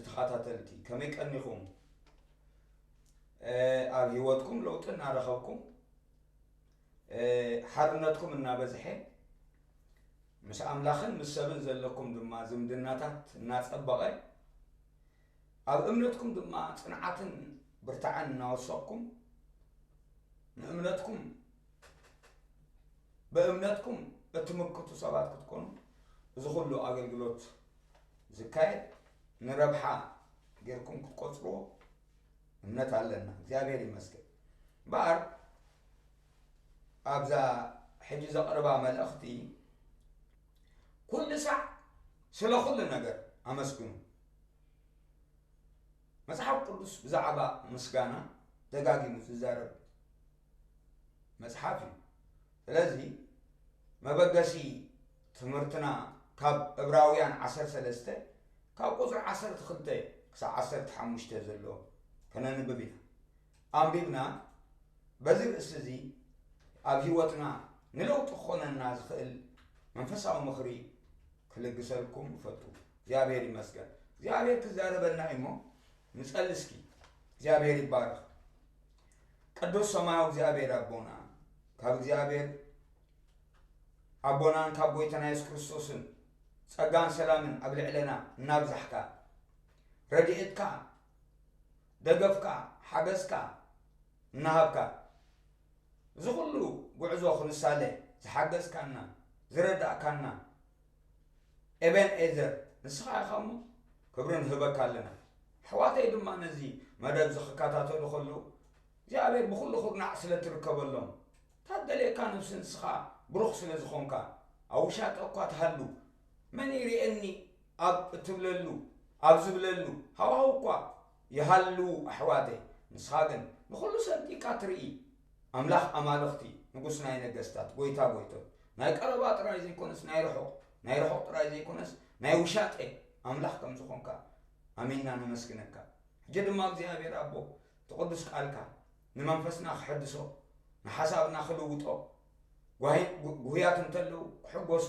ተኸታተልቲ ከመይ ቀኒኹም? ኣብ ህይወትኩም ለውጢ እናረኸብኩም፣ ሓርነትኩም እናበዝሐ፣ ምስ ኣምላኽን ምስ ሰብን ዘለኩም ድማ ዝምድናታት እናጸበቐ፣ ኣብ እምነትኩም ድማ ጽንዓትን ብርታዕን እናወሰኽኩም፣ ንእምነትኩም ብእምነትኩም እትምክቱ ሰባት ክትኮኑ፣ እዚ ኩሉ ኣገልግሎት ዝካየድ ንረብሓ ጌርኩም ክትቆጽርዎ እምነት ኣለና። እግዚኣብሔር ይመስገን። እምበኣር ኣብዛ ሕጂ ዘቕርባ መልእኽቲ ኩሉ ሳዕ ስለ ኩሉ ነገር ኣመስግኑ። መጽሓፍ ቅዱስ ብዛዕባ ምስጋና ደጋጊሙ ዝዛረብ መጽሓፍ እዩ። ስለዚ መበገሲ ትምህርትና ካብ ዕብራውያን ዓሰርተ ሰለስተ ካብ ቁጽሪ ዓሰርተ ክልተ ክሳብ ዓሰርተ ሓሙሽተ ዘሎ ከነንብብ ኢና። ኣንቢብና በዚ ርእሲ እዚ ኣብ ህይወትና ንለውጢ ክኾነና ዝኽእል መንፈሳዊ ምኽሪ ክልግሰልኩም እፈቱ። እግዚኣብሔር ይመስገን። እግዚኣብሔር ክዛረበና እዩ እሞ ንጸሊ እስኪ። እግዚኣብሔር ይባረኽ። ቅዱስ ሰማያዊ እግዚኣብሔር ኣቦና፣ ካብ እግዚኣብሔር ኣቦናን ካብ ጎይታና የሱስ ክርስቶስን ጸጋን ሰላምን ኣብ ልዕለና እናብዛሕካ፣ ረድኤትካ፣ ደገፍካ፣ ሓገዝካ እናሃብካ፣ እዚ ኩሉ ጉዕዞ ክንሳለ ዝሓገዝካና፣ ዝረዳእካና ኤቤን ኤዘር ንስኻ ኢኻ እሞ ክብሪ ንህበካ ኣለና። ኣሕዋተይ ድማ ነዚ መደብ እዚ ክከታተሉ ከለዉ እግዚኣብሔር ብኹሉ ኩርናዕ ስለ ትርከበሎም፣ ታደልየካ ነብሲ ንስኻ ብሩኽ ስለ ዝኾንካ፣ ኣብ ውሻጠ እኳ ትሃሉ፣ መን ይርእየኒ ኣብ እትብለሉ፣ ኣብ ዝብለሉ ሃዋህው እኳ ይሃሉ ኣሕዋተይ፣ ንስኻ ግን ንኹሉ ሰንጢቃ ትርኢ። ኣምላኽ ኣማልኽቲ፣ ንጉስ ናይ ነገስታት፣ ጎይታ ጎይቶት፣ ናይ ቀረባ ጥራይ ዘይኮነስ ናይ ርሑቕ፣ ናይ ርሑቕ ጥራይ ዘይኮነስ ናይ ውሻጠ ኣምላኽ ከም ዝኾንካ ኣሚንና ነመስግነካ። ሕጂ ድማ እግዚኣብሔር ኣቦ፣ እቲ ቅዱስ ቃልካ ንመንፈስና ክሕድሶ፣ ንሓሳብና ክልውጦ፣ ጓሂ-፣ ጉ-፣ ጉህያት እንተለዉ ክሕጎሱ፣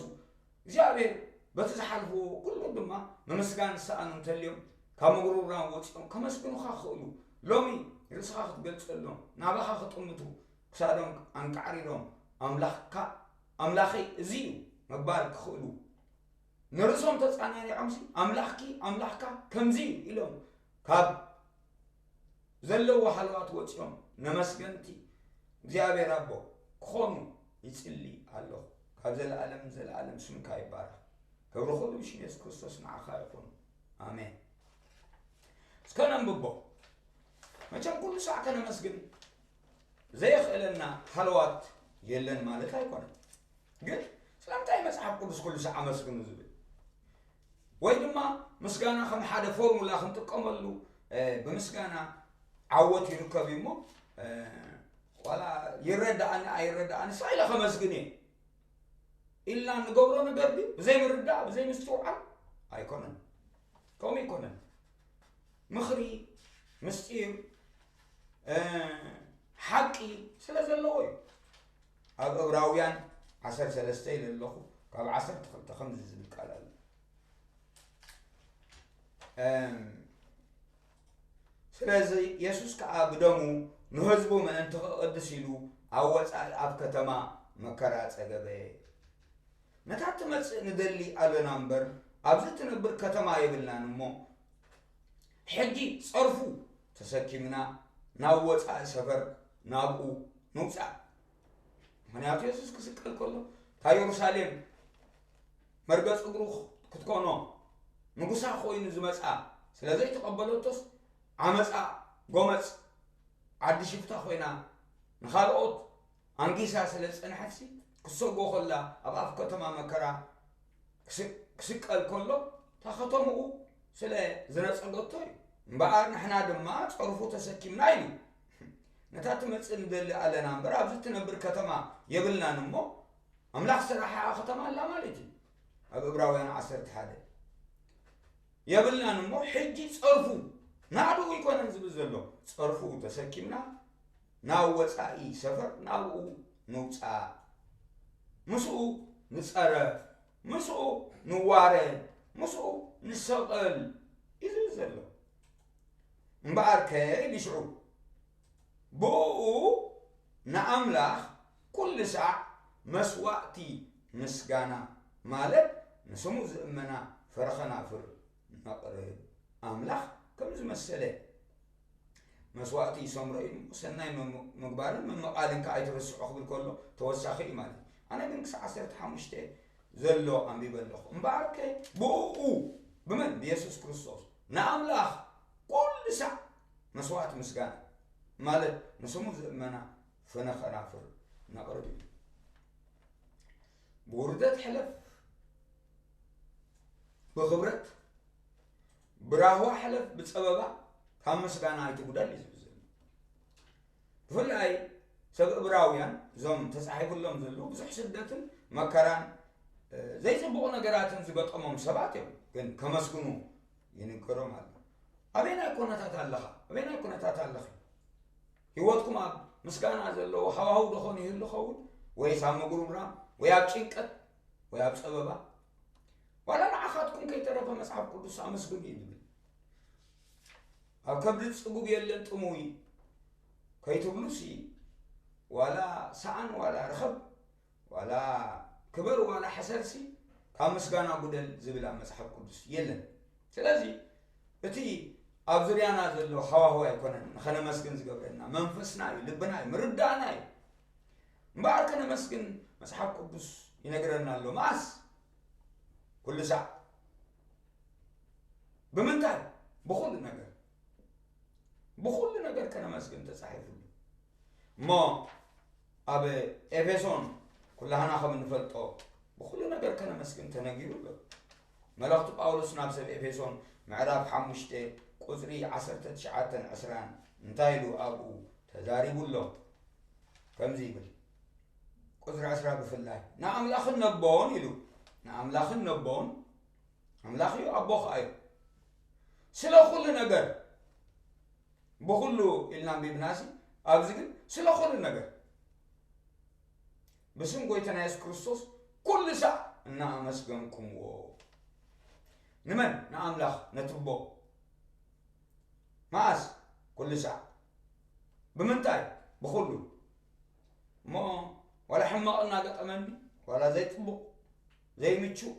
እግዚኣብሔር በቲ ዝሓልፍዎ ኩሉ ድማ ምምስጋን ዝሰኣኑ እንተልዮም፣ ካብ ምጉርራም ወፂኦም ከመስግኑኻ ክኽእሉ፣ ሎሚ ርእስኻ ክትገልጸሎም፣ ናባኻ ክጥምቱ፣ ክሳዶም ኣንቃዕሪሮም፣ ኣምላኽካ፣ ኣምላኸይ እዚ እዩ ምባል ክኽእሉ፣ ንርእሶም ተጸናኒዖምሲ፣ ኣምላኽኪ፣ ኣምላኽካ ከምዚ እዩ ኢሎም ካብ ዘለዎ ሃለዋት ወጺኦም ነመስገንቲ እግዚኣብሔር ኣቦ ክኾኑ ይጽሊ ኣለኹ። ካብ ዘለኣለም ንዘለኣለም ስምካ ይባረኽ። ክብሪ ኩሉ ብሽም የሱስ ክርስቶስ ንዓኻ ይኹን። ኣሜን። እስከ ነንብቦ። መቸም ኩሉ ሳዕ ከነመስግን ዘየኽእለና ሃለዋት የለን ማለት ኣይኮነን። ግን ስለምንታይ መጽሓፍ ቅዱስ ኩሉ ሳዕ ኣመስግኑ ዝብል? ወይ ድማ ምስጋና ከም ሓደ ፎርሙላ ክንጥቀመሉ፣ እ፣ ብምስጋና ዓወት ይርከብ እዩ እሞ፣ እ፣ ዋላ ይረዳኣኒ ኣይረዳኣኒ ሳይለ ከመስግን እየ ኢልና እንገብሮ ነገር ድዩ? ብዘይ ምርዳእ፣ ብዘይ ምስትውዓል ኣይኮነን። ከምኡ ኣይኮነን። ምኽሪ፣ ምስጢር፣ እ፣ ሓቂ ስለ ዘለዎ እዩ። ኣብ ዕብራውያን ዓሰርተ ሰለስተ ኢለ ኣለኹ፣ ካብ ዓሰርተ ክልተ ከምዚ ዝብል ቃል ኣሎ። እም፣ ስለዚ የሱስ ከኣ ብደሙ ንህዝቡ ምእንቲ ክቕድስ ኢሉ ኣብ ወጻኢ ኣብ ከተማ መከራ ጸገበ። ነታ ትመጽእ ንደሊ ኣለና እምበር፣ ኣብዚ ትነብር ከተማ የብልናን እሞ፣ ሕጂ ጸርፉ ተሰኪምና ናብ ወጻኢ ሰፈር ናብኡ ንውጻእ። ምኽንያቱ የሱስ ክስቀል ከሎ፣ እታ የሩሳሌም መርገጽ እግሩ ክትኮኖ፣ ንጉሳ ኮይኑ ዝመጻ ስለ ዘይተቐበለቶስ፣ ዓመጻ፣ ጎመጽ፣ ዓዲ ሽፍታ ኮይና ንኻልኦት ኣንጊሳ ስለ ዝጸንሐትሲ፣ ክትሰጎ ከላ ኣብ ኣፍ ከተማ መከራ ክስ-፣ ክስቀል ከሎ፣ እታ ከተምኡ ስለ ዝነጸገቶ እዩ። እምበኣር ንሕና ድማ ጸርፉ ተሰኪምና ኢሉ። ነታ ትመጽእ ንደሊ ኣለና እምበር፣ ኣብዚ ትነብር ከተማ የብልናን እሞ፣ ኣምላኽ ዝሰርሓ ከተማ ኣላ ማለት እዩ። ኣብ ዕብራውያን ዓሰርተ ሓደ የብልናን እሞ፣ ሕጂ ጸርፉ ናዕድኡ ኣይኮነን ዝብል ዘሎ፣ ጸርፉ ተሰኪምና ናብ ወጻኢ ሰፈር ናብኡ ንውጻእ፣ ምስኡ ንጸረፍ፣ ምስኡ ንዋረድ፣ ምስኡ ንሰቐል እዩ ዝብል ዘሎ። እምበኣርከ ኢሉ ሽዑ ብእኡ ንኣምላኽ ኩሉ ሳዕ መስዋእቲ ምስጋና ማለት ንስሙ ዝእመና ፍረ ኸናፍር ነቕርብ። ኣምላኽ ከም ዝመሰለ መስዋእቲ ይሰምሮ እዩ። ሰናይ መም-፣ ምግባርን ምምቓልን ከኣ ኣይትረስዑ ክብል ከሎ ተወሳኺ እዩ ማለት እዩ። ኣነ ግን ክሳዕ ዓሰርተ ሓሙሽተ ዘሎ ኣንቢበ ኣለኹ። እምበኣርከ ብእኡ፣ ብመን? ብየሱስ ክርስቶስ ንኣምላኽ ኩሉ ሳዕ መስዋእቲ ምስጋና ማለት ንስሙ ዝእመና ፍረ ኸናፍር ነቕርብ እዩ። ብውርደት ሕለፍ፣ ብኽብረት፣ ብራህዋ ሕለፍ፣ ብጸበባ ካብ ምስጋና ኣይትጉደል እዩ ዝብል ዘሎ። ብፍላይ ሰብ እብራውያን፣ እዞም ተጻሒፉሎም ዘለዉ ብዙሕ ስደትን መከራን፣ እ፣ ዘይጽቡቕ ነገራትን ዝገጠሞም ሰባት እዮም፣ ግን ከመስግኑ ይንገሮም ኣሎ። ኣበየናይ ኩነታት ኣለኻ? ኣበየናይ ኩነታት ኣለኺ? ህይወትኩም ኣብ ምስጋና ዘለዎ ሃዋህው ዶ ኾን ይህሉ ኸውን? ወይስ ኣብ ምጉርምራም? ወይ ኣብ ጭንቀት? ወይ ኣብ ጸበባ? ዋላ ንዓኻትኩም ከይተረፈ መጽሓፍ ቅዱስ ኣመስግኑ እዩ ዝብል። ኣብ ከብዲ ጽጉብ የለን ጥሙይ ከይትብሉሲ፣ ዋላ ሰኣን ዋላ ርኸብ፣ ዋላ ክበር ዋላ ሕሰርሲ፣ ካብ ምስጋና ጉደል ዝብል ኣብ መጽሓፍ ቅዱስ የለን። ስለዚ እቲ ኣብ ዙርያና ዘሎ ሃዋህው ኣይኮነን ንኸነመስግን ዝገብረና፣ መንፈስና እዩ፣ ልብና እዩ፣ ምርዳእና እዩ። እምበኣር ከነመስግን መጽሓፍ ቅዱስ ይነግረና ኣሎ። መዓስ? ኩሉ ሳዕ። ብምንታይ? ብኹሉ ነገር። ብኹሉ ነገር ከነመስግን ተጻሒፉሉ። እሞ ኣብ ኤፌሶን ኩላህና ከም እንፈልጦ ብኹሉ ነገር ከነመስግን ተነጊሩ ኣሎ። መልእኽቲ ጳውሎስ ናብ ሰብ ኤፌሶን ምዕራፍ ሓሙሽተ ቁጽሪ ዓሰርተ ትሽዓተን ዕስራን እንታይ ኢሉ ኣብኡ ተዛሪቡ ኣሎ? ከምዚ ይብል፣ ቁጽሪ ዕስራ ብፍላይ፣ "ንኣምላኽን ነቦን" ኢሉ፣ "ንኣምላኽን ነቦን"፣ ኣምላኽ እዩ፣ ኣቦ ኸኣ እዩ። ስለ ኩሉ ነገር፣ ብኹሉ ኢልና ኣንቢብናሲ፣ ኣብዚ ግን ስለ ኩሉ ነገር ብስም ጎይታና የሱስ ክርስቶስ ኩሉ ሳዕ እናኣመስገንኩምዎ። ንመን? ንኣምላኽ፣ ነቲ ኣቦ። መዓስ? ኩሉ ሳዕ። ብምንታይ? ብኹሉ። እሞ ዋላ ሕማቕ እናገጠመኒ፣ ዋላ ዘይጽቡቕ፣ ዘይምቹእ፣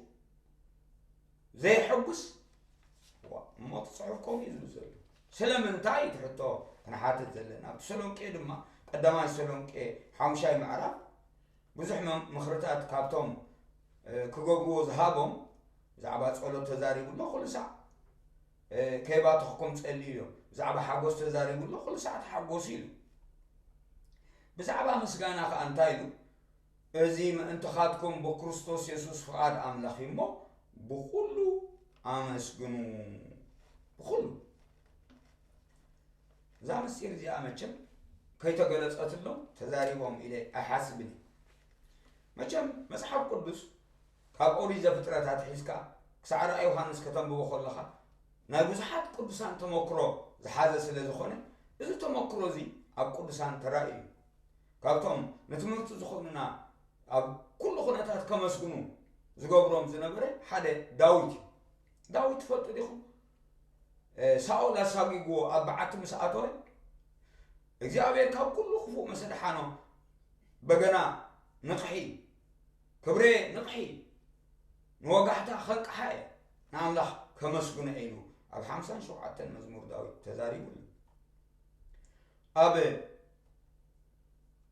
ዘየሐጉስ፣ ዋ፣ እሞ እቲ ጽሑፍ ከምኡ እዩ ዝብል ዘሎ። ስለምንታይ እቲ ሕቶ ክንሓትት ዘለና። ኣብ ተሰሎንቄ ድማ፣ ቀዳማይ ተሰሎንቄ ሓሙሻይ ምዕራፍ፣ ብዙሕ መ-፣ ምኽርታት ካብቶም፣ እ፣ ክገብርዎ ዝሃቦም፣ ብዛዕባ ጸሎት ተዛሪቡ ኣሎ። ኩሉ ሳዕ፣ እ፣ ከይባተኽኩም ጸልዩ ኢሎም። ብዛዕባ ሓጎስ ተዛሪቡ ኣሎ። ኩሉ ሳዕ ተሓጎሱ ኢሉ። ብዛዕባ ምስጋና ከኣ እንታይ ኢሉ? "እዚ ምእንትኻትኩም ብክርስቶስ የሱስ ፍቓድ ኣምላኽ እዩ እሞ፣ ብኹሉ ኣመስግኑ።" ብኹሉ። እዛ ምስጢር እዚኣ መቸም ከይተገለጸትሎም ተዛሪቦም ኢለ ኣይሓስብን እየ። መቸም መጽሓፍ ቅዱስ ካብ ኦሪት ዘፍጥረት ኣትሒዝካ ክሳዕ ራእይ ዮሃንስ ከተንብቦ ከለኻ ናይ ብዙሓት ቅዱሳን ተመክሮ ዝሓዘ ስለ ዝኾነ፣ እዚ ተመክሮ እዚ ኣብ ቅዱሳን ተራእዩ እዩ። ካብቶም ንትምህርቲ ዝኾኑና ኣብ ኩሉ ኩነታት ከመስግኑ ዝገብሮም ዝነበረ ሓደ ዳዊት እዩ። ዳዊት ትፈልጡ ዲኹም? እ፣ ሳኦል ኣሳጒግዎ ኣብ በዓቲ ምስ ኣተወ፣ "እግዚኣብሔር ካብ ኩሉ ክፉእ ምስ ኣድሓኖ፣ በገና ንቕሒ፣ ክብሬ ንቕሒ፣ ንወጋሕታ ከንቅሓ እየ፣ ንኣምላኽ ከመስግኖ እየ" ኢሉ ኣብ ሓምሳን ሸውዓተን መዝሙር ዳዊት ተዛሪቡ ኣሎ። ኣብ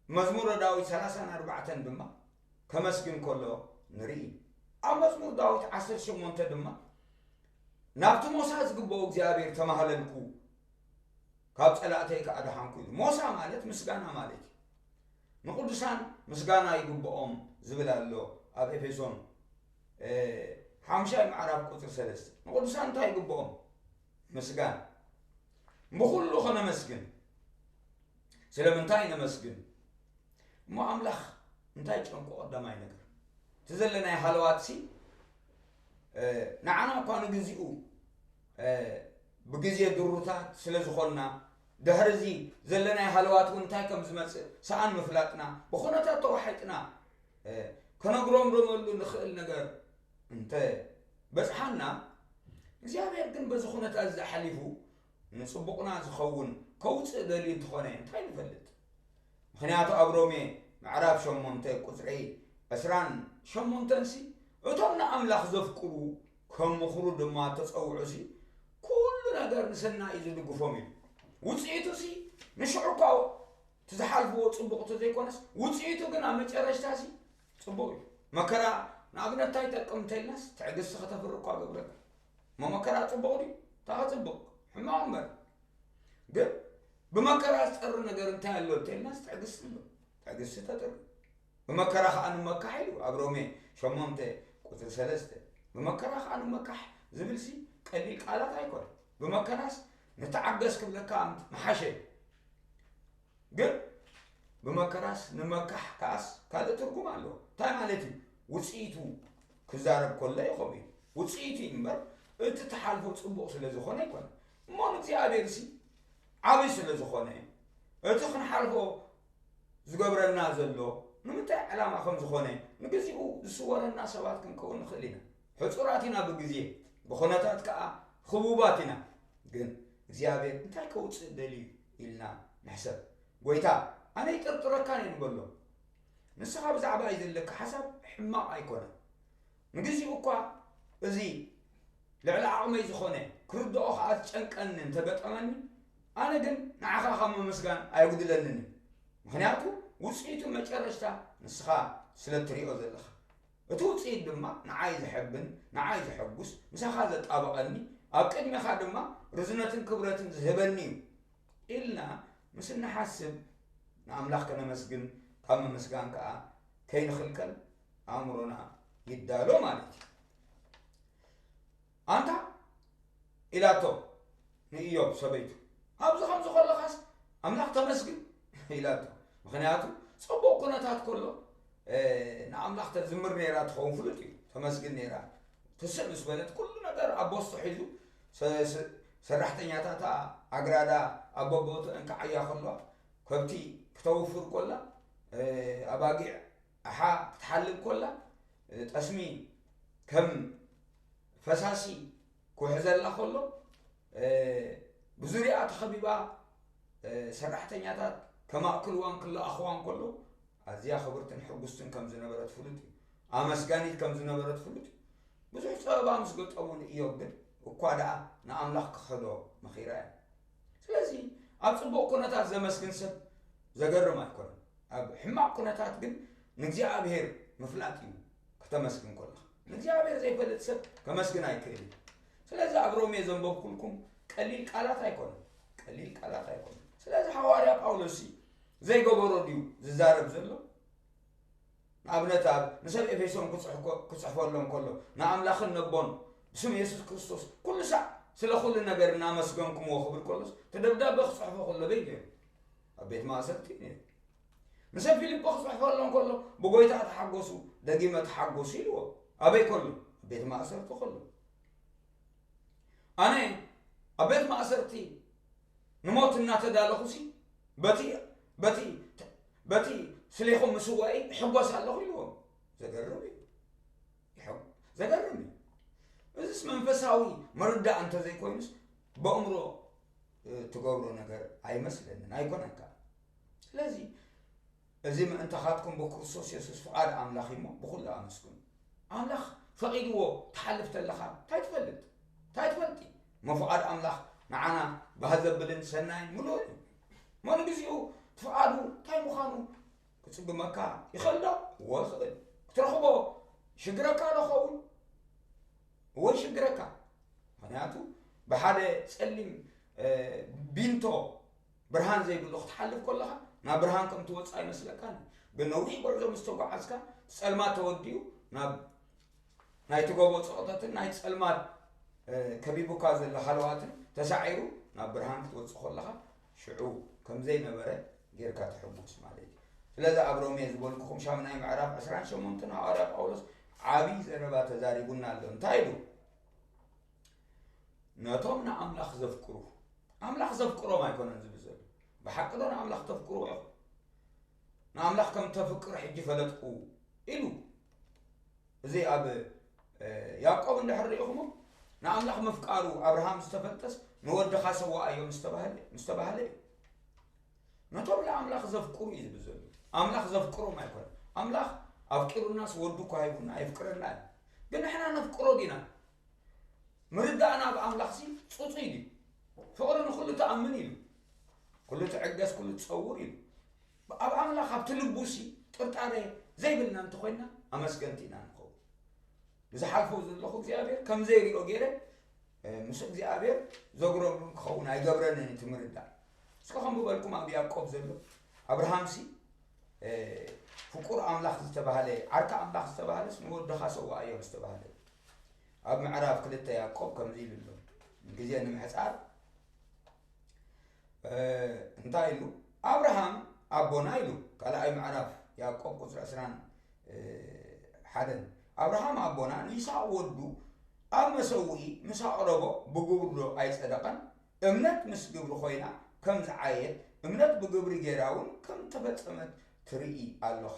መዝሙረ ዳዊት ሰላሳን ኣርባዕተን ድማ ከመስግን ከሎ ንርኢ። ኣብ መዝሙር ዳዊት ዓሰርተ ሸሞንተ ድማ፣ "ናብቲ ሞሳ ዝግብኦ እግዚኣብሔር ተማህለልኩ፣ ካብ ጸላእተይ ከኣ ደሓንኩ" ኢሉ። ሞሳ ማለት ምስጋና ማለት እዩ። ንቅዱሳን ምስጋና ይግብኦም ዝብል ኣሎ ኣብ ኤፌሶን፣ እ፣ ሓሙሻይ ምዕራፍ ቁጽሪ ሰለስተ። ንቅዱሳን እንታይ ይግብኦም? ምስጋና። ብኹሉ ኸነመስግን። ስለምንታይ ነመስግን? እሞ ኣምላኽ እንታይ ጨንቆ? ቀዳማይ ነገር፣ እቲ ዘለናዮ ሃለዋትሲ፣ እ፣ ንዓና እኳ ንግዚኡ፣ እ፣ ብግዜ ድሩታት ስለ ዝኾንና፣ ድሕሪ እዚ ዘለናዮ ሃለዋት እውን እንታይ ከም ዝመጽእ ሰኣን ምፍላጥና፣ ብኹነታት ተዋሒጥና፣ እ፣ ከነጉረምርመሉ ንኽእል ነገር እንተ በጽሓና፣ እግዚኣብሔር ግን በዚ ኩነታት እዚ ሓሊፉ ንጽቡቕና ዝኸውን ከውጽእ ደልዩ እንተኾነ እንታይ ንፈልጥ? ምኽንያቱ ኣብ ሮሜ ምዕራፍ ሸሞንተ ቁጽሪ ዕስራን ሸሞንተን ሲ እቶም ንኣምላኽ ዘፍቅሩ ከም ምኽሩ ድማ ተጸውዑ ሲ ኩሉ ነገር ንሰናይ እዩ ዝድግፎም ኢሉ። ውጽኢቱ ሲ ንሽዑ እኳ እቲ ዝሓልፍዎ ጽቡቕ እንተዘይኮነስ ውጽኢቱ ግን ኣብ መጨረሽታ ሲ ጽቡቕ እዩ። መከራ ንኣብነት እንታይ ይጠቅም እንተኢልናስ ትዕግስቲ ከተፍሪ እኳ ገብረካ። እሞ መከራ ጽቡቕ ድዩ? እታ ጽቡቕ ሕማቕ እምበር። ግን ብመከራ ዝጸሪ ነገር እንታይ ኣሎ እንተኢልናስ ትዕግስቲ ኣሎ። ትዕግስቲ ተጥሪ። ብመከራ ኸኣ ንመካሕ ኢሉ ኣብ ሮሜ ሸሞንተ ቁጽሪ ሰለስተ ብመከራ ኸኣ ንመካሕ ዝብል ሲ ቀሊል ቃላት ኣይኮነ። ብመከራስ ንተዓገስ ክብለካ ምሓሸ። ግን ብመከራስ ንመካሕ ከኣስ ካልእ ትርጉም ኣለዎ። እንታይ ማለት እዩ? ውጽኢቱ ክዛረብ ከሎ እዩ ከምኡ ኢሉ። ውጽኢቱ እዩ እምበር እቲ ትሓልፎ ጽቡቕ ስለ ዝኾነ ኣይኮነ። እሞ ንእግዚኣብሔር ሲ ዓብይ ስለ ዝኾነ እቲ ክንሓልፎ ዝገብረና ዘሎ ንምንታይ ዕላማ ከም ዝኾነ ንግዚኡ ዝስወረና ሰባት ክንከውን ንኽእል ኢና። ሕጹራት ኢና ብግዜ፣ ብኹነታት ከኣ ህቡባት ኢና። ግን እግዚኣብሔር እንታይ ከውጽእ ደልዩ ኢልና ንሕሰብ። ጎይታ ኣነ ይጥርጥረካን እየ ንበሎ። ንስኻ ብዛዕባ እዩ ዘለካ ሓሳብ ሕማቕ ኣይኮነን። ንግዚኡ እኳ እዚ ልዕሊ ዓቕመይ ዝኾነ ክርድኦ ከኣ ዝጨንቀኒ እንተገጠመኒ ኣነ ግን ንዓኻ ካብ ምምስጋን ኣየጉድለንን እዩ። ምኽንያቱ ውፅኢቱ መጨረሽታ ንስኻ ስለ እትሪኦ ዘለኻ። እቲ ውፅኢት ድማ ንዓይ ዘሐብን ንዓይ ዘሐጉስ ምሳኻ ዘጣብቐኒ ኣብ ቅድሜኻ ድማ ርዝነትን ክብረትን ዝህበኒ እዩ። ኢልና ምስ እንሓስብ ንኣምላኽ ከነመስግን ካብ ምምስጋን ከኣ ከይንኽልከል ኣእምሮና ይዳሎ ማለት እዩ። ኣንታ ኢላቶ ንእዮብ ሰበይቱ፣ ኣብዚ ከምዚ ከለኻስ ኣምላኽ ተመስግን ኢላቶ። ምኽንያቱ ጽቡቕ ኩነታት ከሎ ንኣምላኽ ተዝምር ነይራ ትኸውን ፍሉጥ እዩ። ተመስግን ነይራ። ትስእ ምስ በለት ኩሉ ነገር ኣብ ቦስቶ ሒዙ ሰራሕተኛታታ ኣግራዳ ኣብ በቦትአን ክዓያ ከለዋ ከብቲ ክተውፍር ኮላ ኣባጊዕ ኣሓ ክትሓልብ ኮላ ጠስሚ ከም ፈሳሲ ክውሕዘላ ከሎ ብዙሪኣ ተኸቢባ ሰራሕተኛታት ከማእክልዋን ክለኣኽዋን ከሎ ኣዝያ ክብርትን ሕጉስትን ከም ዝነበረት ፍሉጥ እዩ። ኣመስጋኒት ከም ዝነበረት ፍሉጥ እዩ። ብዙሕ ጸበባ ምስ ገጠሙ ንእዮብ ግን እኳ ደኣ ንኣምላኽ ክኸዶ መኺራ እያ። ስለዚ ኣብ ጽቡቕ ኩነታት ዘመስግን ሰብ ዘገርም ኣይኮነን። ኣብ ሕማቕ ኩነታት ግን ንእግዚኣብሔር ምፍላጥ እዩ። ከተመስግን ከለኻ ንእግዚኣብሔር ዘይፈልጥ ሰብ ከመስግን ኣይክእል እዩ። ስለዚ ኣብ ሮሜ ዘንበብኩልኩም ቀሊል ቃላት ኣይኮነን፣ ቀሊል ቃላት ኣይኮነን። ስለዚ ሃዋርያ ጳውሎስ ዘይገበሮ ድዩ ዝዛረብ ዘሎ? ንኣብነት ኣብ ንሰብ ኤፌሶን ክጽሕፈሎም ከሎ ንኣምላኽን ነቦን ብስም የሱስ ክርስቶስ ኩሉ ሳዕ ስለ ኩሉ ነገር እናመስገንኩምዎ ክብል ከሎስ እቲ ደብዳበ ክጽሕፎ ከሎ በይ ነይሩ ኣብ ቤት ማእሰርቲ ነይሩ። ንሰብ ፊልጶ ክጽሕፈሎም ከሎ ብጎይታ ተሓጎሱ ደጊመ ተሓጎሱ ኢልዎ። ኣበይ ከሎ? ኣብ ቤት ማእሰርቲ ከሎ። ኣነ ኣብ ቤት ማእሰርቲ ንሞት እናተዳለኹሲ በቲ በቲ በቲ ስሌኹም ምስዋይ ይሕጎስ ኣለኹ ኢልዎም። ዘገርም እዩ። ይሕጎ- ዘገርም እዩ። እዚስ መንፈሳዊ መርዳእ እንተዘይኮይኑስ በእምሮ እ፣ ትገብሮ ነገር ኣይመስለንን፣ ኣይኮነን ከኣ። ስለዚ እዚ ምእንታኻትኩም ብክርስቶስ የሱስ ፍቓድ ኣምላኽ እዩ እሞ ብኹሉ ኣመስግኑ። ኣምላኽ ፈቒድዎ ትሓልፍ ተለኻ እንታይ ትፈልጥ? እንታይ ትፈልጢ? እሞ ፍቓድ ኣምላኽ ንዓና ባህ ዘብልን ሰናይን ምሉእን እዩ። እሞ ንግዚኡ እቲ ፍቓዱ እንታይ ምዃኑ ክጽግመካ ይኽእል ዶ? እወ ይኽእል። ክትረኽቦ ሽግረካ ዶ ኸውን? እወ ይሽግረካ። ምኽንያቱ ብሓደ ጸሊም ቢንቶ ብርሃን ዘይብሉ ክትሓልፍ ከለኻ ናብ ብርሃን ከም ትወጽእ ኣይመስለካን። ግን ነዊሕ ጉዕዞ ምስ ተጓዓዝካ እቲ ጸልማት ተወዲኡ ናብ ናይቲ ጎቦ ጸቕጠትን ናይ ጸልማት ከቢቡካ ዘሎ ሃለዋትን ተሳዒሩ ናብ ብርሃን ክትወጽእ ከለኻ ሽዑ ከም ዘይነበረ ጌርካ ትሕጎስ ማለት እዩ። ስለዚ ኣብ ሮሜ ዝበልኩኹም ሻምናይ ምዕራፍ ዕስራን ሸሞንተን ሃዋርያ ጳውሎስ ዓብዪ ዘረባ ተዛሪቡና ኣሎ። እንታይ ኢሉ? ነቶም ንኣምላኽ ዘፍቅሩ፣ ኣምላኽ ዘፍቅሮም ኣይኮነን ዝብል ዘሎ። ብሓቂ ዶ ንኣምላኽ ተፍቅርዎ ኢኹም? ንኣምላኽ ከም ተፍቅር ሕጂ ፈለጥኩ ኢሉ። እዚ ኣብ ያዕቆብ እንድሕር ርኢኹሞ ንኣምላኽ ምፍቃሩ ኣብርሃም ዝተፈልጠስ ንወድኻ ሰዋኣዮ ምስ ተባህለ ምስ ተባህለ እዩ። ነቶም ንኣምላኽ ዘፍቅሩ እዩ ዝብል ዘሎ። ኣምላኽ ዘፍቅሮም ኣይኮነን። ኣምላኽ ኣፍቂሩናስ ወዱ እኳ ሂቡና የፍቅረና እዩ። ግን ንሕና ነፍቅሮ ዲና? ምርዳእና ኣብ ኣምላኽሲ ጽጹይ ድዩ? ፍቕሪ ንኹሉ ትኣምን ኢሉ፣ ኩሉ ትዕገስ፣ ኩሉ ትጸውር ኢሉ። ኣብ ኣምላኽ ኣብቲ ልቡሲ ጥርጣሬ ዘይብልና እንተኾይንና ኣመስገንቲ ኢና ንኸውን። ብዝሓልፎ ዘለኹ እግዚኣብሔር ከም ዘይሪኦ ገይረ ምስ እግዚኣብሔር ዘጉረምርም ክኸውን ኣይገብረንን እቲ ምርዳእ። እስከ ከም ዝበልኩም ኣብ ያዕቆብ ዘሎ ኣብርሃምሲ ፍቁር ኣምላኽ ዝተባህለ ዓርካ ኣምላኽ ዝተባህለስ ንወድኻ ሰዋእዮ ዝተባህለ ኣብ ምዕራፍ ክልተ ያዕቆብ ከምዚ ኢሉ ኣሎ። ግዜ ንምሕጻር እንታይ ኢሉ? ኣብርሃም ኣቦና ኢሉ። ካልኣይ ምዕራፍ ያዕቆብ ቁጽሪ ዕስራን ሓደን ኣብርሃም ኣቦና ንይስሓቅ ወዱ ኣብ መሰውኢ ምስ ኣቕረቦ ብግብሩ ዶ ኣይጸደቐን? እምነት ምስ ግብሪ ኮይና ከም ዝዓየት እምነት ብግብሪ ጌራ እውን ከም ተፈጸመት ትርኢ ኣሎኻ።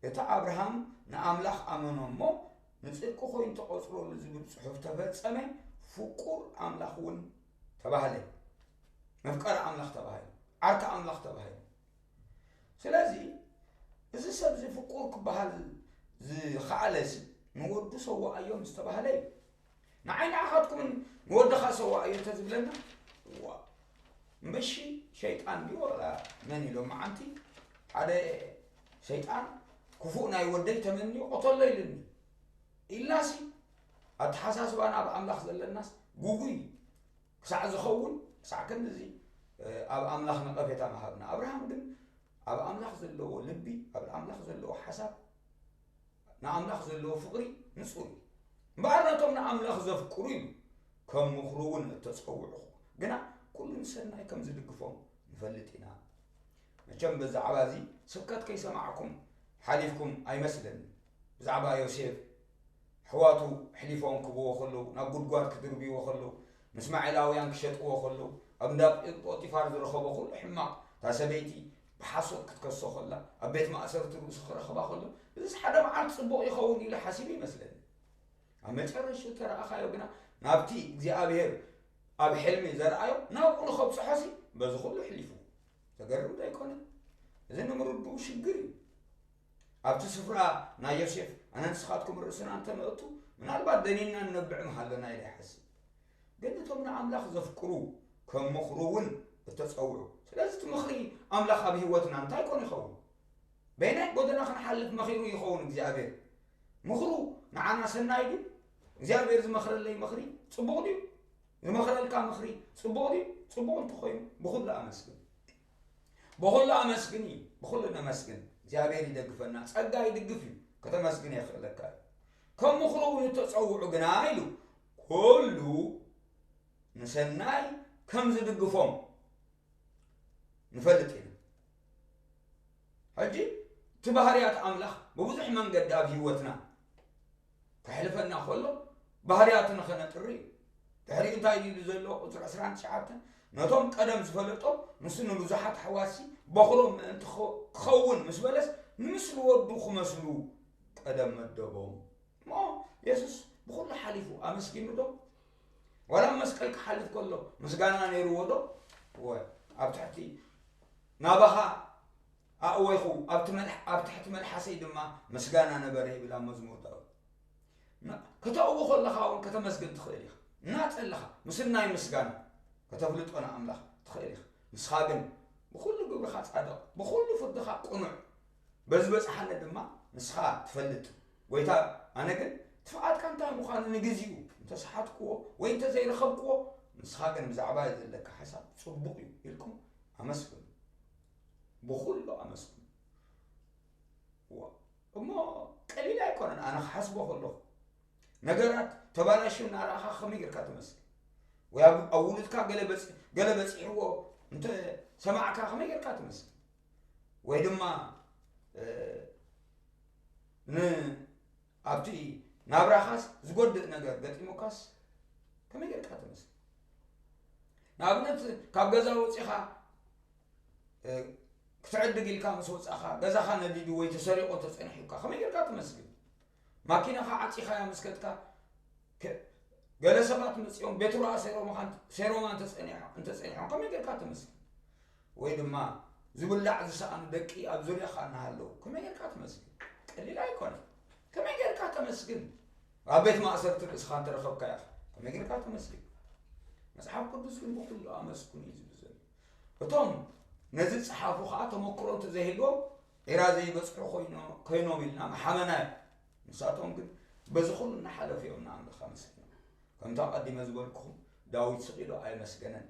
እቲ ኣብርሃም ንኣምላኽ ኣመኖ እሞ ንጽድቂ ኮይኑ ተቖጽረሉ ዝብል ጽሑፍ ተፈጸመ። ፍቁር ኣምላኽ እውን ተባህለ። መፍቀሪ ኣምላኽ ተባሂሉ። ዓርኪ ኣምላኽ ተባሂሉ። ስለዚ እዚ ሰብ እዚ ፍቁር ክበሃል ዝኸኣለ ሲ ንወዱ ሰዋኣዮ ምስ ተባህለ እዩ። ንዓይ ንዓኻትኩምን ንወድኻ ሰዋኣዮ እንተዝብለና ዋ እምበሺ ሸይጣን ድዩ ወላ መን ኢሎም መዓንቲ ሓደ ሸይጣን ክፉእ ናይ ወደይ ተመንዩ ቆተሎ ኢሉኒ ኢልናሲ ኣተሓሳስባና ኣብ ኣምላኽ ዘለናስ ጉጉይ ክሳዕ ዝኸውን ክሳዕ ክንድዚ ኣብ ኣምላኽ ነቐፌታ ምሃብና ኣብርሃም ግን ኣብ ኣምላኽ ዘለዎ ልቢ ኣብ ኣምላኽ ዘለዎ ሓሳብ ንኣምላኽ ዘለዎ ፍቕሪ ንጹር እዩ። እምበኣር ነቶም ንኣምላኽ ዘፍቅሩ እዩ ከም ምኽሩ እውን እተጸውዑኹ። ግና ኩሉ ንሰናይ ከም ዝድግፎም ንፈልጥ ኢና። መቸም ብዛዕባ እዚ ስብከት ከይሰማዕኩም ሓሊፍኩም ኣይመስልን። ብዛዕባ ዮሴፍ ኣሕዋቱ ኣሕሊፎም ክህብዎ ከለዉ፣ ናብ ጉድጓድ ክድርብይዎ ከለዉ፣ ንእስማኤላውያን ክሸጥዎ ከለዉ፣ ኣብ እንዳ ጶጢፋር ዝረኸቦ ኩሉ ሕማቕ፣ እታ ሰበይቲ ብሓሶት ክትከሶ ከላ፣ ኣብ ቤት ማእሰርቲ ርእሱ ክረኽባ ከሎ፣ እዚስ ሓደ መዓልቲ ጽቡቕ ይኸውን ኢሉ ሓሲቡ ይመስለኒ። ኣብ መጨረሽቱ ተረኣኻዮ ግና ናብቲ እግዚኣብሔር ኣብ ሕልሚ ዘርኣዮ ናብኡ ንኸብጽሖሲ በዚ ኩሉ ኣሕሊፉ። ዘገርም ዶ ኣይኮነን? እዚ ንምርድኡ ሽግር እዩ። ኣብቲ ስፍራ ናይ ዮሴፍ ኣነ ንስኻትኩም ርእስና እንተነእቱ ምናልባት ደኒንና ንነብዕ ምሃለና ኢለ ይሓስብ። ግን እቶም ንኣምላኽ ዘፍቅሩ ከም ምኽሩ እውን እተጸውዑ። ስለዚ እቲ ምኽሪ ኣምላኽ ኣብ ህይወትና እንታይ ኮን ይኸውን? በይናይ ጎደና ክንሓልፍ መኺሩ ይኸውን እግዚኣብሔር። ምኽሩ ንዓና ሰናይ ድዩ? እግዚኣብሔር ዝመኽረለይ ምኽሪ ጽቡቕ ድዩ? ዝመኽረልካ ምኽሪ ጽቡቕ ድዩ? ጽቡቕ እንተኾይኑ ብኹሉ ኣመስግን። ብኹሉ ኣመስግን እዩ። ብኹሉ ነመስግን። እግዚኣብሔር ይደግፈና። ጸጋ ይድግፍ እዩ። ከተመስግን የኽእለካ እዩ። ከም ምኽሩ እውን እተጸውዑ ግና ኢሉ ኩሉ ንሰናይ ከም ዝድግፎም ንፈልጥ ኢና። ሕጂ እቲ ባህርያት ኣምላኽ ብብዙሕ መንገዲ ኣብ ህይወትና ከሕልፈና ከሎ ባህርያቱ ንኸነጥሪ እዩ። ድሕሪኡ እንታይ ድዩ ዘሎ? ቁፅሪ ዕስራን ትሽዓተን ነቶም ቀደም ዝፈለጦም ንሱ ንብዙሓት ኣሕዋትሲ በኹሮም ምእንቲ ክኸውን ምስ በለስ ንምስሊ ወዱ ክመስሉ ቀደም መደቦም። እሞ የሱስ ብኹሉ ሓሊፉ ኣመስጊኑ ዶ? ዋላ ኣብ መስቀል ክሓልፍ ከሎ ምስጋና ነይርዎ ዶ? እወ፣ ኣብ ትሕቲ ናባኻ ኣእወይኹ ኣብቲ መልሕ- ኣብ ትሕቲ መልሓሰይ ድማ ምስጋና ነበረ ይብል ኣብ መዝሙር ዳዊት። እና ከተእዊ ከለኻ እውን ከተመስግን ትኽእል ኢኻ። እናጸለኻ ምስናይ ምስጋና ከተፍልጦ ንኣምላኽ ትኽእል ኢኻ። ንስኻ ግን ብኹሉ ግብርኻ ጻድቕ፣ ብኹሉ ፍርድኻ ቅኑዕ፣ በዚ በጽሓኒ ድማ ንስኻ ትፈልጥ። ጎይታ፣ ኣነ ግን እቲ ፍቓድካ እንታይ ምዃኑ ንግዚኡ እንተሰሓትክዎ ወይ እንተዘይረኸብክዎ፣ ንስኻ ግን ብዛዕባ ዘለካ ሓሳብ ጽቡቕ እዩ ኢልኩም ኣመስግኑ። ብኹሉ ኣመስግኑ። ዋ፣ እሞ ቀሊል ኣይኮነን። ኣነ ክሓስቦ ከለኹ ነገራት ተባላሽዩ እናረኣኻ ከመይ ጌርካ ትመስል? ወይ ኣብ ኣብ ውሉድካ ገለ በጺ- ገለ በጺሕዎ እንተ ሰማዕካ ከመይ ጌርካ ትመስል? ወይ ድማ እ፣ ን ኣብቲ ናብራኻስ ዝጎድእ ነገር ገጢሙካስ ከመይ ጌርካ ትመስል? ንኣብነት ካብ ገዛ ወጺኻ እ፣ ክትዕድግ ኢልካ ምስ ወጻኻ ገዛኻ ነዲዱ ወይ ተሰሪቑ ተጸኒሑካ ከመይ ጌርካ ትመስግን? ማኪናኻ ዓጺኻያ ምስ ከድካ ከ- ገለ ሰባት መጺኦም ቤትሮ ኣሰሮምኻ እንተ-፣ ሰይሮማ እንተጸኒሖ-፣ እንተጸኒሖም ከመይ ጌርካ ተመስግን? ወይ ድማ ዝብላዕ ዝሰኣኑ ደቂ ኣብ ዙርያኻ እናሃለዉ ከመይ ጌርካ ተመስግን? ቀሊል ኣይኮነን። ከመይ ጌርካ ተመስግን? ኣብ ቤት ማእሰርቲ ርእስኻ እንተረኸብካ ኢኻ ከመይ ጌርካ ተመስግን? መጽሓፍ ቅዱስ ግን ብኹሉ ኣመስግኑ እዩ ዝብል ዘሎ። እቶም ነዚ ዝጸሓፉ ኸኣ ተመክሮ እንተዘይህልዎም ዒራ ዘይበጽሑ ኮይኖ-፣ ኮይኖም ኢልና ምሓመና እዩ። ንሳቶም ግን በዚ ኹሉ እናሓለፉ እዮም ንኣምላኽ ኣመስጊኖም። ከምቲ ኣቐዲመ ዝበልኩኹም ዳዊት ስቕ ኢሉ ኣየመስገነን።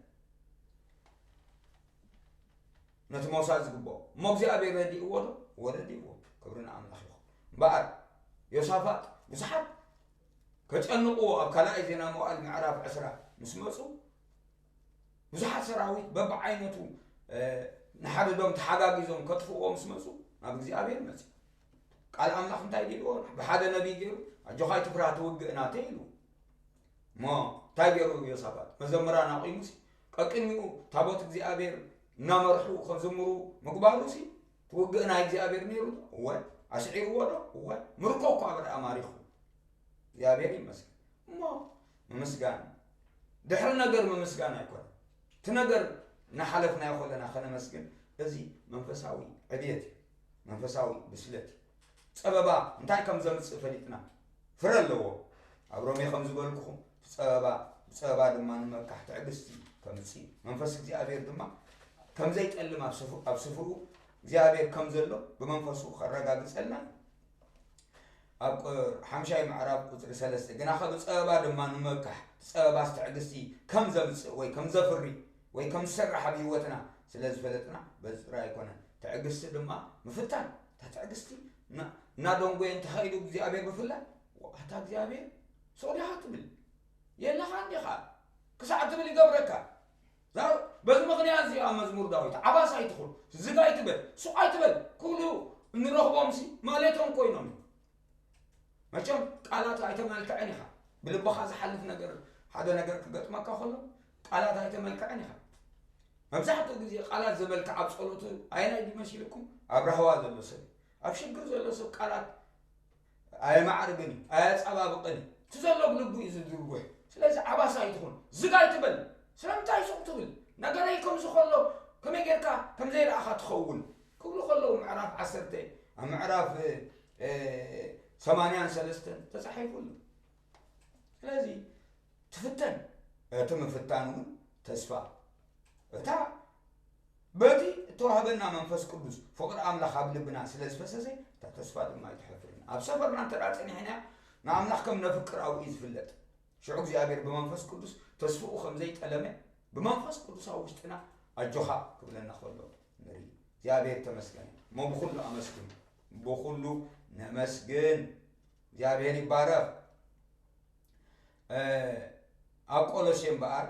ነቲ ሞሳ ዝግብኦ እሞ እግዚኣብሔር ረዲእዎ ዶ? እወ ረዲእዎ። ክብሪ ንኣምላኽ ይኹን። እምበኣር ዮሳፋጥ ብዙሓት ከጨንቕዎ ኣብ ካልኣይ ዜና መዋዕል ምዕራፍ ዕስራ ምስ መጹ ብዙሓት ሰራዊት በብዓይነቱ፣ እ፣ ንሓድዶም ተሓጋጊዞም ከጥፍእዎ ምስ መጹ ናብ እግዚኣብሔር መጺኡ። ቃል ኣምላኽ እንታይ ኢልዎ? ብሓደ ነቢይ ገይሩ ኣጆኻ ኣይትፍራህ ትውግእ ናተይ ኢሉ። እሞ እንታይ ገይሩ ዮሳፋጥ? መዘምራን ኣቑሙሲ ቀቅድሚኡ ታቦት እግዚኣብሔር እናመርሑ ከዝምሩ ምግባሩሲ ትውግእ ናይ እግዚኣብሔር ነይሩ ዶ? እወ። ኣስዒርዎ ዶ? እወ። ምርኮ እኳ ደኣ ማሪኹ። እግዚኣብሔር ይመስገን። እሞ ምምስጋን ድሕሪ ነገር ምምስጋን ኣይኮነን። እቲ ነገር እናሓለፍናዮ ከለና ከነመስግን፣ እዚ መንፈሳዊ ዕብየት እዩ። መንፈሳዊ ብስለት እዩ። ጸበባ እንታይ ከም ዘምጽእ ፈሊጥና ፍረ ኣለዎ። ኣብ ሮሜ ከም ዝበልኩኹም፣ እቲ ጸበባ፣ ብጸበባ ድማ ንመካሕ ትዕግስቲ ከምጽእ እዩ። መንፈስ እግዚኣብሔር ድማ ከም ዘይጠልም ኣብ ስፉ-፣ ኣብ ስፍርኡ እግዚኣብሔር ከም ዘሎ ብመንፈሱ ከረጋግጸልና እዩ። ኣብ ቁ-፣ ሓምሻይ ምዕራፍ ቁጽሪ ሰለስተ፣ ግናኸ ብጸበባ ድማ ንመካሕ፣ እቲ ጸበባስ ትዕግስቲ ከም ዘምጽእ ወይ ከም ዘፍሪ ወይ ከም ዝሰርሕ ኣብ ህይወትና ስለ ዝፈለጥና፣ በዚ ጥራይ ኣይኮነን። ትዕግስቲ ድማ ምፍታን። እታ ትዕግስቲ እና-፣ እናደንጎየ እንተኸይዱ እግዚኣብሔር ብፍላይ፣ "ኣታ እግዚኣብሔር፣ ሱቕ ዲኻ ትብል? የለኻን ዲኻ?" ክሳዕ ትብል ይገብረካ። እዛ-፣ በዚ ምኽንያት እዚ ኣብ መዝሙር ዳዊት፣ "ዓባስ ኣይትኹን፣ ዝግ ኣይትበል፣ ሱቕ ኣይትበል" ክብሉ እንረኽቦምሲ ማሌቶም ኮይኖም እዮም። መቸም ቃላት ኣይተመልክዕን ኢኻ። ብልብኻ ዝሓልፍ ነገር፣ ሓደ ነገር ክገጥመካ ከሎ ቃላት ኣይተመልክዕን ኢኻ። መብዛሕትኡ ግዜ ቃላት ዘመልክዕ ኣብ ጸሎቱ ኣየናይ ድዩ መሲልኩም? ኣብ ራህዋ ዘሎ ሰብ እዩ። ኣብ ሽግር ዘሎ ሰብ ቃላት ኣየማዕርግን እዩ፣ ኣየጸባብቕን እዩ። እቲ ዘሎ ብልቡ እዩ ዝድርጎሕ። ስለዚ ዓባስ ኣይትኹን፣ ዝግ ኣይትበል። ስለምንታይ ሱቕ ትብል? ነገረይ ከምዚ ከሎ ከመይ ጌርካ ከም ዘይረኣኻ ትኸውን? ክብሉ ከለዉ ምዕራፍ ዓሰርተ፣ ኣብ ምዕራፍ፣ እ፣ ሰማንያን ሰለስተን ተጻሒፉ ኣሎ። ስለዚ ትፍተን፣ እቲ ምፍታን እውን ተስፋ። እታ በቲ እተዋህበና መንፈስ ቅዱስ ፍቕሪ ኣምላኽ ኣብ ልብና ስለ ዝፈሰሰ፣ እታ ተስፋ ድማ ኣይትሐፍርን። ኣብ ሰፈርና እንተ ደኣ ጸኒሕና፣ ንኣምላኽ ከም ነፍቅር ኣብኡ እዩ ዝፍለጥ። ሽዑ እግዚኣብሔር ብመንፈስ ቅዱስ ተስፍኡ ከም ዘይጠለመ፣ ብመንፈስ ቅዱስ ኣብ ውሽጥና ኣጆኻ ክብለና ከሎ ንርኢ። እግዚኣብሔር ተመስገን። እሞ ብኹሉ ኣመስግን፣ ብኹሉ ነመስግን። እግዚኣብሔር ይባረኽ። እ፣ ኣብ ቆሎሴ እምበኣር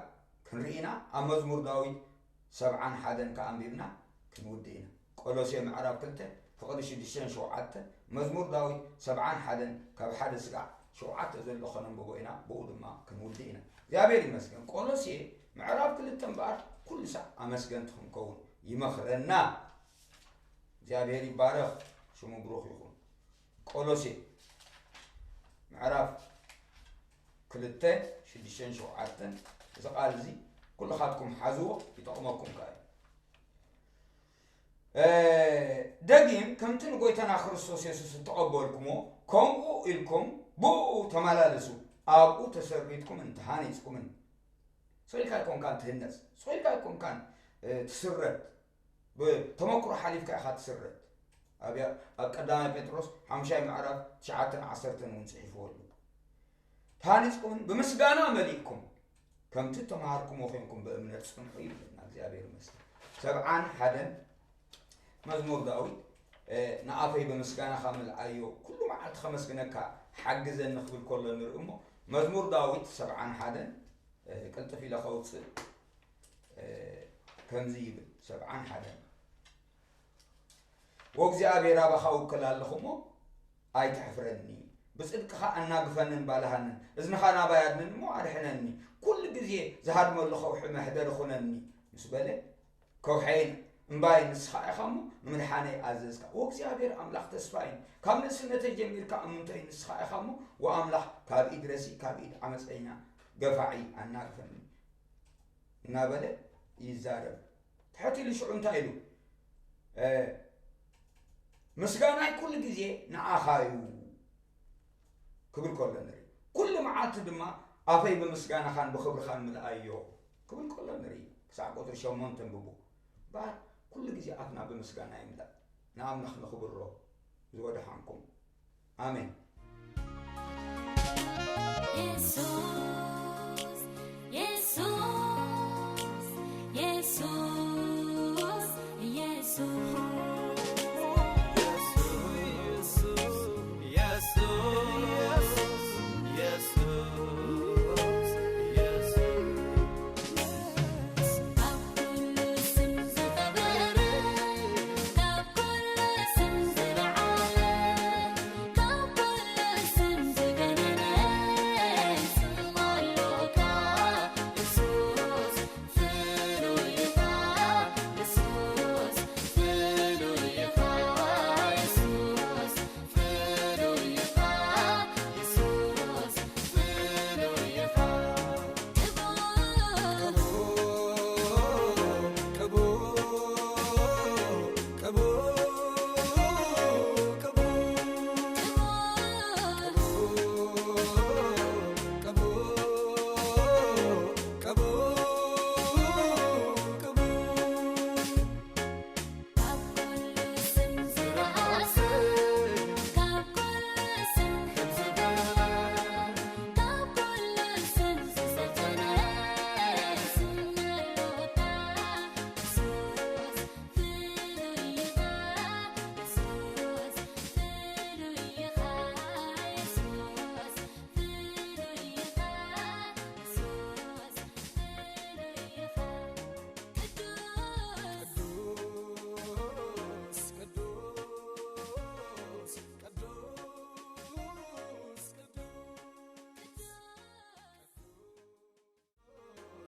ክንርኢና፣ ኣብ መዝሙር ዳዊት ሰብዓን ሓደን ከኣ ኣንቢብና ክንውድእ ኢና። ቆሎሴ ምዕራፍ ክልተ ፍቕዲ ሽዱሽተን ሸውዓተን፣ መዝሙር ዳዊት ሰብዓን ሓደን ካብ ሓደ ስጋዕ ሸውዓተ ዘሎ ከነንብቦ ኢና፣ ብኡ ድማ ክንውድእ ኢና። እግዚኣብሔር ይመስገን። ቆሎሴ ምዕራፍ ክልተ እምበኣር ኩሉ ሳዕ ኣመስገንቲ ክንከውን ይመኽረና። እግዚኣብሔር ይባረኽ፣ ሽሙ ብሩኽ ይኹን። ቆሎሴ ምዕራፍ ክልተ ሽዱሽተን ሸውዓተን፣ እዚ ቃል እዚ ኩልኻትኩም ሓዝዎ፣ ይጠቕመኩም ከኣ እዩ። እ፣ ደጊም ከምቲ ንጎይታና ክርስቶስ የሱስ እተቐበልኩሞ፣ ከምኡ ኢልኩም ብእኡ ተመላለሱ፣ ኣብኡ ተሰሪትኩምን ተሃኒጽኩምን። ስቕ ኢልካ ኣይኮንካን ትህነጽ፣ ስቕ ኢልካ ኣይኮንካን፣ እ፣ ትስረት። ብተመክሮ ሓሊፍካ ኢኻ ትስረት። ኣብ ያ-፣ ኣብ ቀዳማይ ጴጥሮስ ሓምሻይ ምዕራፍ ትሽዓተን ዓሰርተን እውን ጽሒፍዎ ኣሎ። ተሃኒጽኩምን ብምስጋና መሊእኩም፣ ከምቲ እተምሃርኩምዎ ኴንኩም ብእምነት ጽንሑ ይብለና። እግዚኣብሔር ይመስገን። ሰብዓን ሓደን መዝሙር ዳዊት፣ እ፣ ንኣፈይ ብምስጋናኻ ምልኣዮ፣ ኩሉ መዓልቲ ከመስግነካ ሓግዘኒ ክብል ከሎ ንርኢ እሞ፣ መዝሙር ዳዊት ሰብዓን ሓደን፣ እ፣ ቅልጥፍ ኢለ ከውጽእ፣ እ፣ ከምዚ ይብል፣ ሰብዓን ሓደን። "ወእግዚኣብሔር ኣባኻ እውክል ኣለኹ እሞ ኣይትሕፍረኒ፣ ብጽድቅኻ ኣናግፈንን ባልሃንን፣ እዝንኻ ናባይ ኣድንን እሞ ኣድሕነኒ፣ ኩሉ ግዜ ዝሃድመሉ ከውሒ መሕደሪ ኩነኒ" ምስ በለ፣ "ከውሐይን እምባይን ንስኻ ኢኻ እሞ፣ ንምድሓነይ ኣዘዝካ። ወእግዚኣብሔር ኣምላኽ ተስፋይን፣ ካብ ንእስነተይ ጀሚርካ እምንቶይ ንስኻ ኢኻ እሞ፣ ወኣምላኽ ካብ ኢድ ረሲእ፣ ካብ ኢድ ዓመፀኛ ገፋዒ ኣናግፈኒ እናበለ ይዛረብ። ትሕት ኢሉ ሽዑ እንታይ ኢሉ? እ፣ ምስጋናይ ኩሉ ግዜ ንዓኻ እዩ ክብል ከሎ ንርኢ። ኩሉ መዓልቲ ድማ ኣፈይ ብምስጋናኻን ብኽብርኻን ምልኣዮ ክብል ከሎ ንርኢ። ክሳዕ ቁፅሪ ሸሞንተ ኣንብቡ። እምበኣር ኩሉ ግዜ ኣፍና ብምስጋና ይምላእ። ንኣምላኽ ነኽብሮ። ዝወደሓንኩም። ኣሜን። የሱስ